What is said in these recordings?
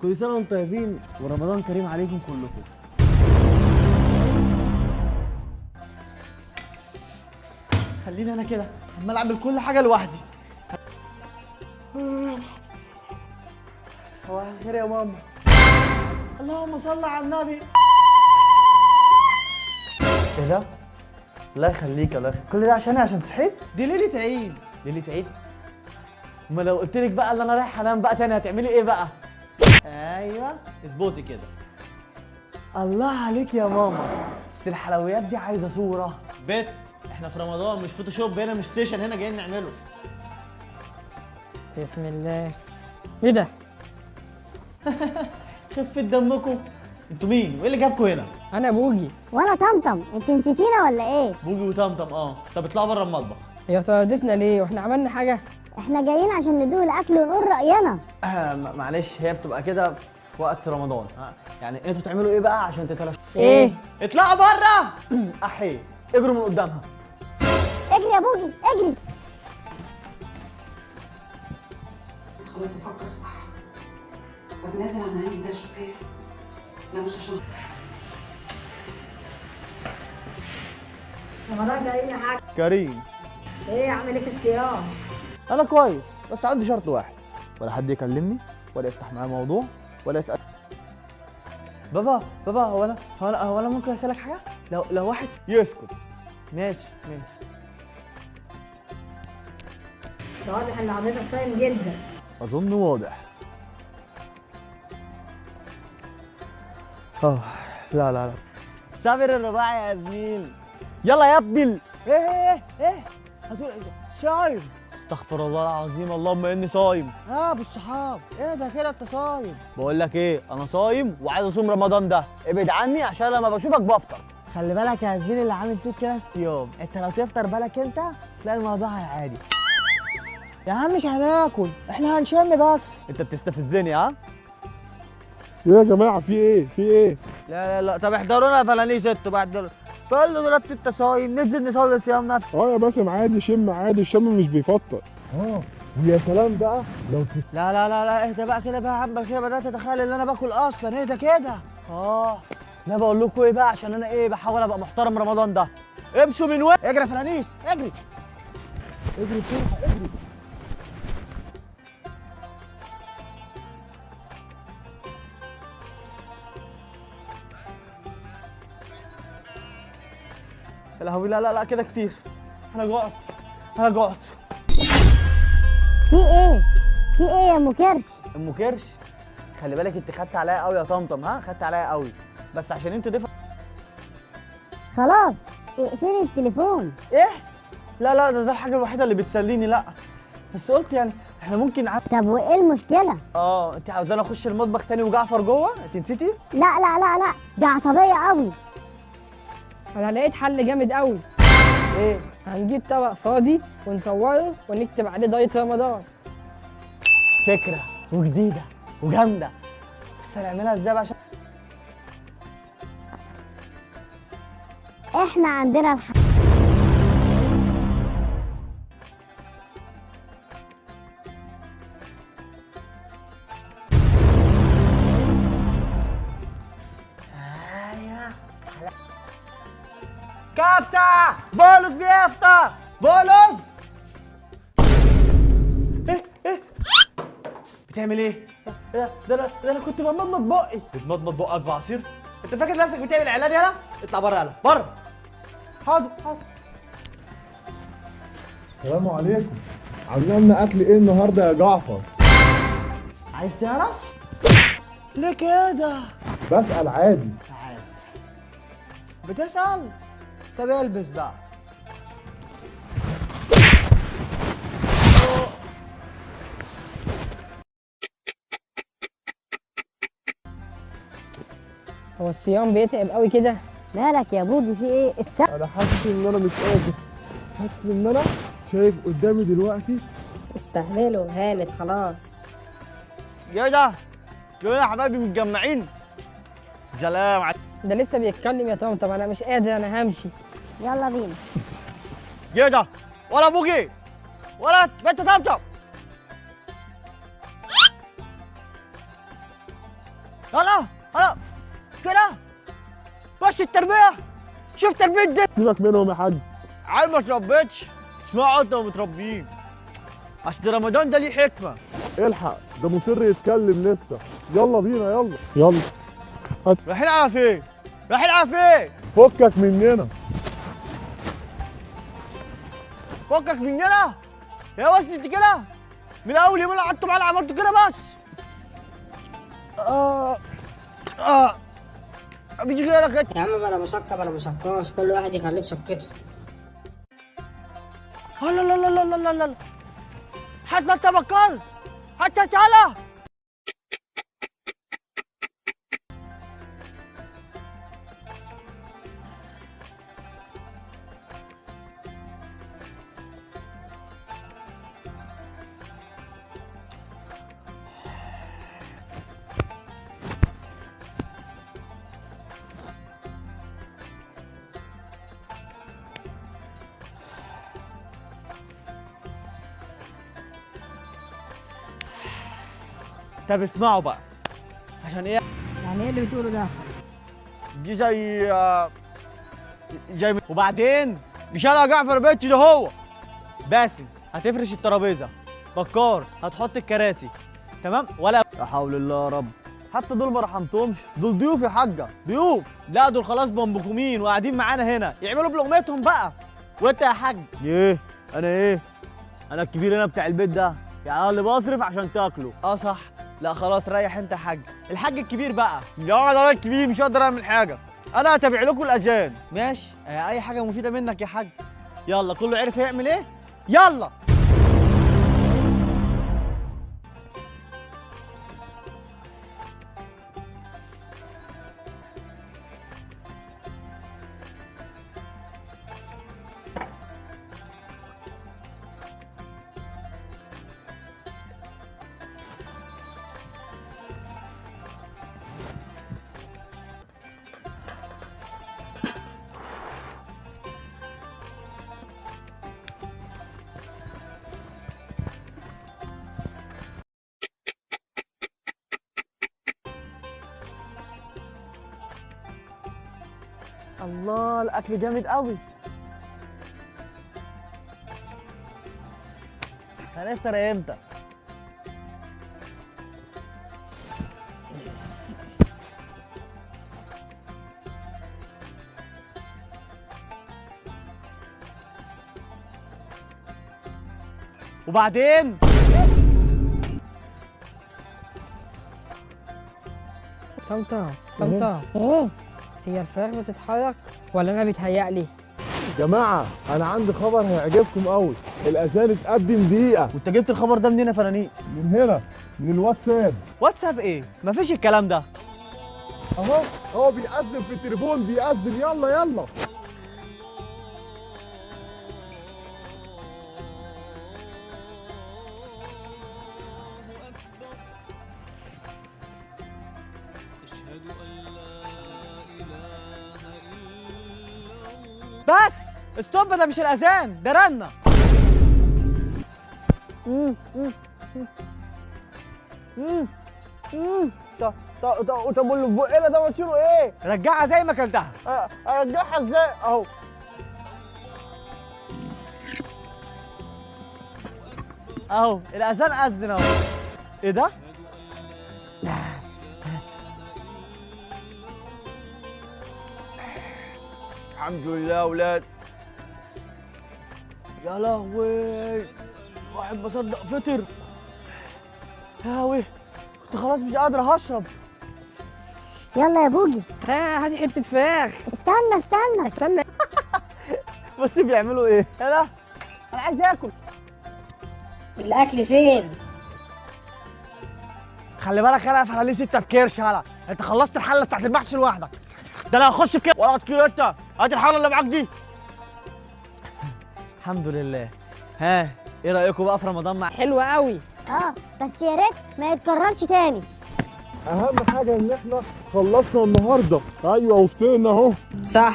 كل سنة وانتم طيبين ورمضان كريم عليكم كلكم. خليني انا كده عمال اعمل كل حاجة لوحدي. صباح الخير يا ماما. اللهم صل على النبي. ايه ده؟ الله يخليك الله يخليك، كل ده عشان عشان صحيت؟ دي ليلة عيد. ليلة عيد؟ ما لو قلت لك بقى اللي انا رايح انام بقى تاني هتعملي ايه بقى؟ ايوه اظبطي كده. الله عليك يا ماما، بس الحلويات دي عايزه صوره. بت احنا في رمضان مش Photoshop هنا، مش session هنا جايين نعمله. بسم الله. ايه ده؟ خفة دمكم. انتوا مين وايه اللي جابكم هنا؟ انا بوجي. وانا طمطم. انت نسيتينا ولا ايه؟ بوجي وطمطم. اه طب اطلعوا بره المطبخ. هي طردتنا ليه واحنا عملنا حاجة؟ احنا جايين عشان ندوق الاكل ونقول راينا. معلش هي بتبقى كده في وقت رمضان. يعني انتوا تعملوا ايه بقى عشان تتلاشوا؟ ايه؟ اطلعوا بره. احي اجروا من قدامها. اجري يا بوجي اجري. خلاص افكر صح واتنازل عن عندي ده شوية. لا مش عشان رمضان كريم يا حاج. كريم. ايه عامل ايه في الصيام؟ انا كويس بس عندي شرط واحد، ولا حد يكلمني ولا يفتح معايا موضوع ولا يسأل. بابا بابا هو انا ممكن اسالك حاجة؟ لو واحد يسكت. ماشي ماشي. ده واضح ان حضرتك صايم جدا. اظن واضح. لا لا لا صابر الرباعي يا زميل. يلا يا ابني ايه ايه ايه هتقول ايه؟ صايم. استغفر الله العظيم، اللهم اني صايم. بالصحاب ايه ده كده انت صايم؟ بقول لك ايه، انا صايم وعايز اصوم رمضان ده، ابعد عني عشان لما بشوفك بفطر. خلي بالك يا زميلي اللي عامل فيك كده الصيام، انت لو تفطر بالك انت تلاقي الموضوع عادي. يا عم مش هناكل، احنا هنشم بس. انت بتستفزني. ها يا جماعة في ايه في ايه؟ لا لا لا، طب احضرونا يا فلانيس انتوا بعد دول. بقول له دلوقتي انت صايم، ننزل نصلي صيامنا. اه يا باسم عادي، شم عادي، الشم مش بيفطر. ويا سلام بقى لو لا لا لا لا اهدى بقى كده بقى يا عم، كده بدات اتخيل ان انا باكل اصلا. اهدى كده. لا بقول لكم ايه بقى، عشان انا ايه بحاول ابقى محترم رمضان ده. امشوا من وين. اجري يا فلانيس اجري اجري بسرعة اجري. يا لهوي، لا لا لا كده كتير، انا جعت انا جعت. في ايه؟ في ايه يا ام كرش؟ ام كرش خلي بالك انت خدت عليا قوي يا طمطم. ها خدت عليا قوي بس عشان انت ضيفه. خلاص اقفلي التليفون. ايه؟ لا لا ده الحاجة الوحيدة اللي بتسليني. لا بس قلت يعني احنا ممكن طب وايه المشكلة؟ انت عاوزاني اخش المطبخ تاني وجعفر جوه؟ انت نسيتي؟ لا لا لا لا دي عصبية قوي. انا لقيت حل جامد قوي. ايه؟ هنجيب طبق فاضي ونصوره ونكتب عليه دايت رمضان. فكرة وجديدة وجامده، بس هنعملها ازاي بقى؟ عشان احنا عندنا الحل. كبسة. بولس بيفطر. بولس ايه ايه بتعمل ايه؟ ده انا كنت بمضمض بقي. بتمضمض بقك بعصير؟ انت فاكر نفسك بتعمل اعلان؟ يلا اطلع بره، يلا بره. حاضر حاضر. السلام عليكم. عاملين لنا اكل ايه النهارده يا جعفر؟ عايز تعرف؟ ليه كده؟ بسأل عادي. تعال بتسأل؟ طب البس بقى. هو الصيام بيتعب قوي كده؟ مالك يا بوجي في ايه؟ انا حاسس ان انا مش قادر، حاسس ان انا شايف قدامي دلوقتي. استهبلوا هانت خلاص. يا ده يا حبايبي متجمعين. سلام. ده لسه بيتكلم يا طمطم. انا مش قادر، انا همشي. يلا بينا. يا ده ولا بوجي ولا بنت طمطم. يلا يلا كده بس التربية. شوف تربيه دي. سيبك منهم يا حاج. عيل ما تربيتش. اسمعوا انتوا متربيين، اصل رمضان ده ليه حكمه. الحق ده مصر يتكلم لسه. يلا بينا يلا يلا. رايحين على فين؟ رايحين على فين؟ فكك مننا. فكك مننا؟ يا وزن انت كده من اول يوم اللي قعدتوا معانا عملتوا كده بس. مفيش غيرك انت. يا عم بلا مسكه بلا مسكاس، كل واحد يخليه في سكته. لا لا لا لا لا لا لا، حتى انت بكر، حتى تعالى. طب اسمعوا بقى، عشان ايه؟ يعني ايه اللي بتقوله ده؟ دي زي زي وبعدين مش انا جعفر بيتي ده هو. باسم هتفرش الترابيزة، بكار هتحط الكراسي، تمام؟ ولا لا حول الله يا رب، حتى دول ما رحمتهمش، دول ضيوف يا حاجة، ضيوف. لا دول خلاص بمبخومين وقاعدين معانا هنا، يعملوا بلقمتهم بقى. وانت يا حاج ايه؟ انا ايه؟ انا الكبير هنا بتاع البيت ده، يعني انا اللي بصرف عشان تاكله. اه صح. لا خلاص ريح انت يا حاج. الحاج الكبير بقى، يا انا الكبير مش هقدر اعمل حاجة، انا هتابع لكم الاذان. ماشي، اي حاجة مفيدة منك يا حاج. يلا كله عرف هيعمل ايه؟ يلا. الله الاكل جامد قوي. هنفطر امتى؟ وبعدين طمطم طمطم، ايه؟ هي الفراخ بتتحرك ولا انا بيتهيألي؟ جماعة انا عندي خبر هيعجبكم قوي. الاذان اتقدم دقيقة. وانت جبت الخبر ده منين يا فنانيس؟ من هنا، من الواتساب. واتساب ايه؟ مفيش الكلام ده. اهو هو بيأذن في التليفون، بيأذن. يلا يلا. بس استوب، ده مش الاذان، ده رنه. طب واللي في بقنا ده مصيره ايه؟ رجعها زي ما اكلتها. ارجعها ازاي؟ اهو. اهو الاذان اذن اهو. ايه ده؟ الحمد لله يا ولاد. يا لهوي، واحد ما صدق فطر. يا لهوي، كنت خلاص مش قادر هشرب. يلا يا بوجي. ها هاتي حتة فراخ. استنى استنى استنى. بس بيعملوا ايه؟ انا عايز اكل. الاكل فين؟ خلي بالك انا قافل عليه 6 بكرش. هلا انت خلصت الحلة بتاعت المحشي لوحدك، ده انا هخش في كده ولا كيلو. انت هات الحلة اللي معاك دي. الحمد لله. ها ايه رايكم بقى في رمضان؟ مع حلوة قوي. بس يا ريت ما يتكررش تاني. اهم حاجة ان احنا خلصنا النهارده. ايوه وفطرنا اهو. صح،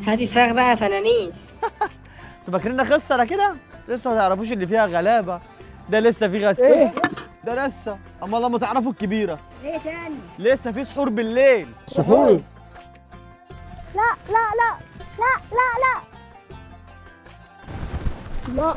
هاتي فراخ بقى يا فنانيس. انتوا فاكريننا خلص انا كده؟ لسه ما تعرفوش اللي فيها غلابة، ده لسه في غسيل. ايه؟ ده لسه، اما لما تعرفوا الكبيرة. ايه تاني؟ لسه في سحور بالليل. سحور؟ لا لا لا لا لا لا. لا.